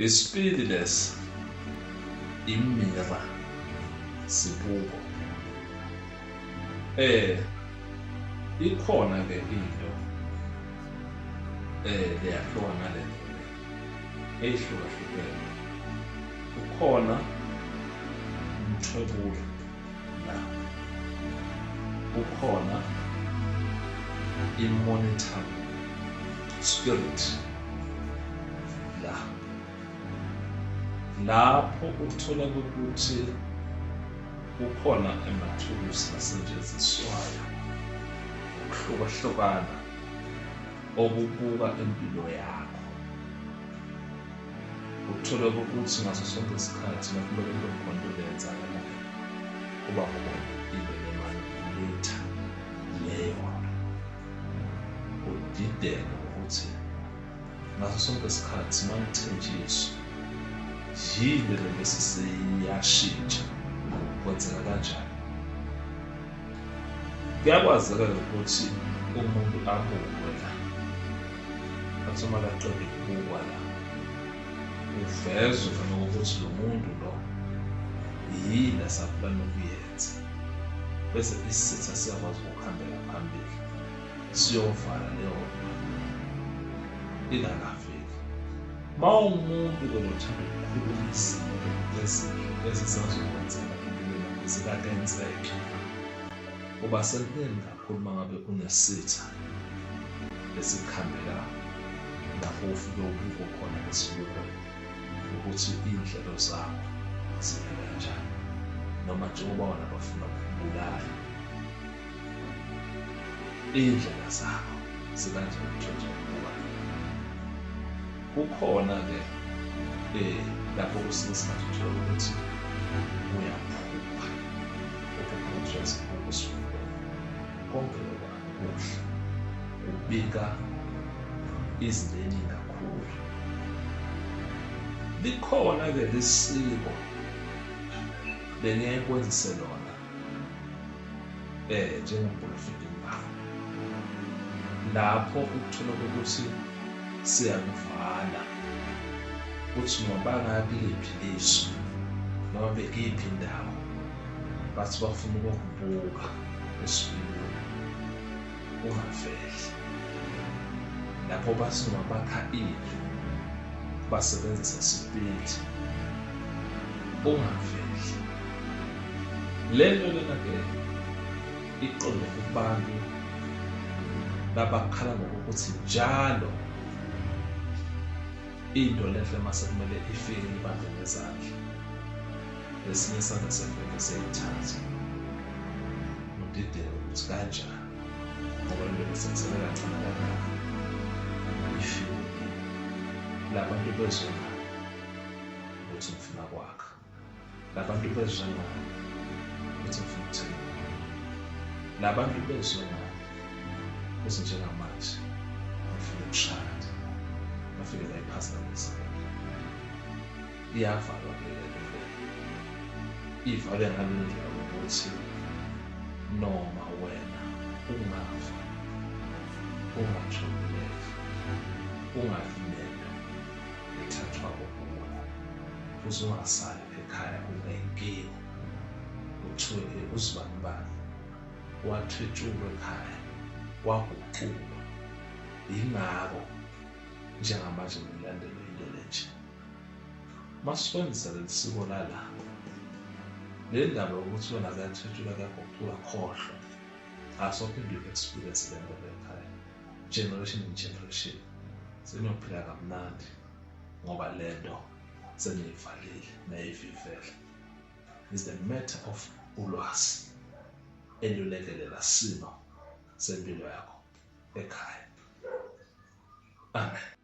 Isipili lesi imira sibuko. Ikhona ke into leyahluka ngale ndlela eyihlukahlukene. Ukhona umthwebulo la, ukhona i-monitor spirit la, lapho uthola ukuthi kukhona emathulusi asetshenziswayo ukuhlukahlukana okubuka impilo yakho. Uthole ukuthi ngaso sonke isikhathi nakumele kube khona into leyenzakalayo, kuba khona into lemanipulate leyo nto. Udideke ukuthi ngaso sonke isikhathi uma ngithenjiswa yini le bese seyiyashintsha, kwenzeka kanjani? Kuyakwazeka ukuthi umuntu abukwe la, athi uma kaqeda ukubukwa la uvezwe nokuthi lo muntu lo yini asaplana ukuyenza, bese isitha siyakwazi ukuhambela phambili siyovala leyo nto ingakafiki. Uma uwumuntu-ke nothanda ukukhuluma izinto ezinhle ezisazokwenzeka empilweni yakho zikakenzeki, uba senkingeni kakhulu uma ngabe unesitha esikuhambela lapho ufike ubuke khona esibukweni ukuthi iy'nhlelo zakho zime kanjani, noma njengoba wona bafuna ukukubulala iy'ndlela zakho zikanjani ukuthi ubuka. Kukhona-ke lapho kwesinye isikhathi uthola ukuthi uyaphupha, uphupha ukuthi uyasibuka esifubeni. Konke lokho akukuhle, kubika izinto ey'ningi kakhulu. Likhona-ke lisiko lengiyaye ngikwenzise lona njengomprofeti Mbango, lapho ukuthola ukuthi siyakuvala kuthi noma bangakuliphi izwe noma bekuyiphi indawo, bathi bafuna ukukubuka esipilweni ungaveli. Lapho bathi noma bakha indlu basebenzisa isipili ungaveli. Le nto lena-ke iqonde kubantu labakhala ngokuthi njalo into lenhle mase kumele ifike ibambe ngezandla, lesinye isandla sefike seyithatha. Udideke ukuthi kanjani ngoba lento besekusele kancane kangaka ifike. Labantu bezwe ngani ukuthi ngifuna kwakha, labantu bezwe ngani ukuthi ngifuna ukuthenga, labantu bezwe ngani ukuthi njengamanje ngifuna ukushada, bafike bayiphazamisa. Iyavalwa ke le nto le, ivalwe ngale ndlela ukuthi noma wena ungafa ungathobuleki, ungafi nento ethathwako kuwe, futhi ungasali ekhaya unenkinga kuthiwe uzibanibani wathwetshulwa ekhaya waguqulwa. Yingakho njengamanje ngilandela into lenje. Masikwenzisa leli siko lala, le ndaba yokuthi wena kuyathwetshulwa kuyaguqulwa, khohlwa, asophinde uyi-experience le nto le ekhaya generation in generation. Seniyophila kamnandi ngoba le nto seniyivalile nayivivela. Is the matter of ulwazi elulekelela simo sempilo yakho ekhaya. Amen.